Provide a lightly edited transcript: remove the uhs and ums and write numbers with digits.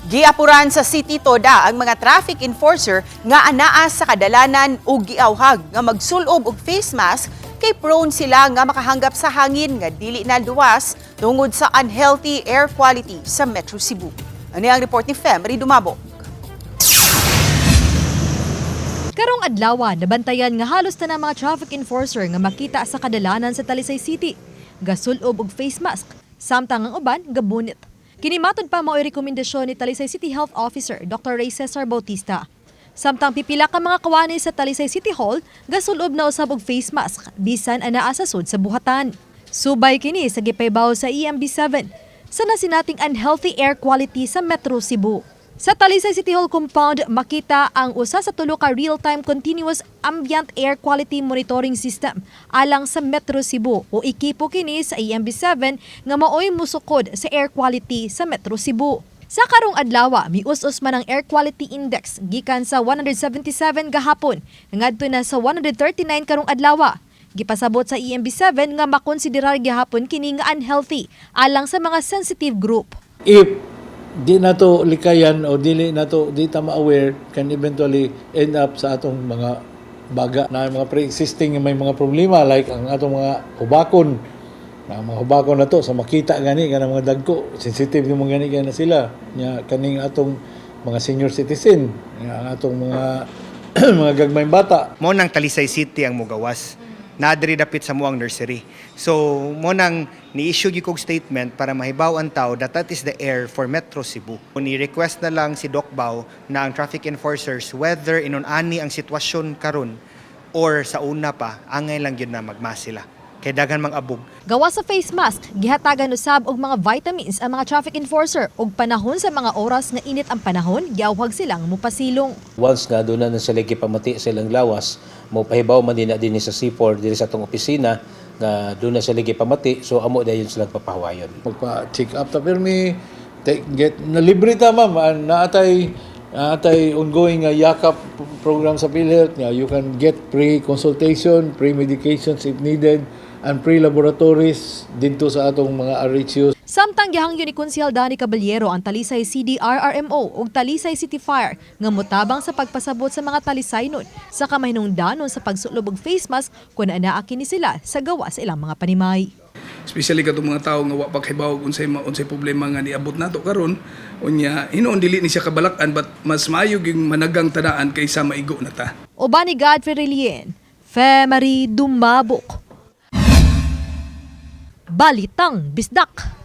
Giapuran sa City Toda ang mga traffic enforcer nga anaa sa kadalanan ug giawhag nga magsulob og face mask kay prone sila nga makahanggap sa hangin nga dili na luwas tungod sa unhealthy air quality sa Metro Cebu. Ano ang report ni Femery Dumabo? Karong adlaw, nabantayan nga halos tanan mga traffic enforcer nga makita sa kadalanan sa Talisay City gasulob og face mask, samtang ang uban gabunit. Kini matod pa mao'y rekomendasyon ni Talisay City Health Officer Dr. Ray Cesar Bautista. Samtang pipila ka mga kawani sa Talisay City Hall gasulob na usab og face mask bisan anaa sa sud sa buhatan. Subay kini sa gipaybaw sa EMB 7 sa nasinating unhealthy air quality sa Metro Cebu. Sa Talisay City Hall compound, makita ang usa sa tulo ka real-time continuous ambient air quality monitoring system alang sa Metro Cebu o ekipo kini sa EMB 7 nga maoy musukod sa air quality sa Metro Cebu. Sa karong adlaw, mius-us man ang air quality index gikan sa 177 gahapon ngadto na sa 139 karong adlaw. Gipasabot sa EMB 7 nga makonsiderar gihapon kini nga unhealthy alang sa mga sensitive group. If di na to likayan o dili na to, di ta ma-aware, can eventually end up sa atong mga baga na mga pre-existing nga may mga problema, like ang atong mga hubakon na mga hubakon na to sa makita gani kanang mga dagko, sensitive yung mga gani na sila nya, kaning atong mga senior citizen nga, ang atong mga mga gagmayng bata. Mo nang Talisay City ang mugawas. Nadiri dapit sa muang nursery. So mo nang ni-issue gyud kog statement para mahibaw ang tao that that is the air for Metro Cebu. Ni request na lang si Doc Bao na ang traffic enforcers, whether inon ani ang sitwasyon karon or sa una pa, angay lang gyud na magmas sila. Kay daghan mang abog. Gawa sa face mask, gihatagan usab og mga vitamins ang mga traffic enforcer ug panahon sa mga oras nga init ang panahon, giawhag silang mupasilong. Once nga doon na sila gipamati sa ilang lawas, mo pahibaw man din na din sa C4 diri sa atong opisina nga doon na sila gipamati, so amo dayon silang papahawayon. Magpa-check up ta pirmi, take, get na libre ta, ma'am. Naatay ongoing nga yakap program sa PhilHealth nga you can get free consultation, free medications if needed, and free laboratories didto sa atong mga RHUs. Samtang gihangyo ni Konsehal Danny Caballero ang Talisay CDRRMO ug Talisay City Fire nga motabang sa pagpasabot sa mga Talisaynon sa kamahinungdanon sa pagsulob og face mask kung anaa kini sila sa gawa sa ilang mga panimay. Especially katong mga tawo nga wa pa kahibaw unsay unsay problema nga niabot nato karon. Unya hinuon dili ni siya kabalak-an, but mas maayo gyud managang tanaan kaysa maigo na ta. Uban ni Godfrey Relien, Femery Dumabok. Balitang Bisdak.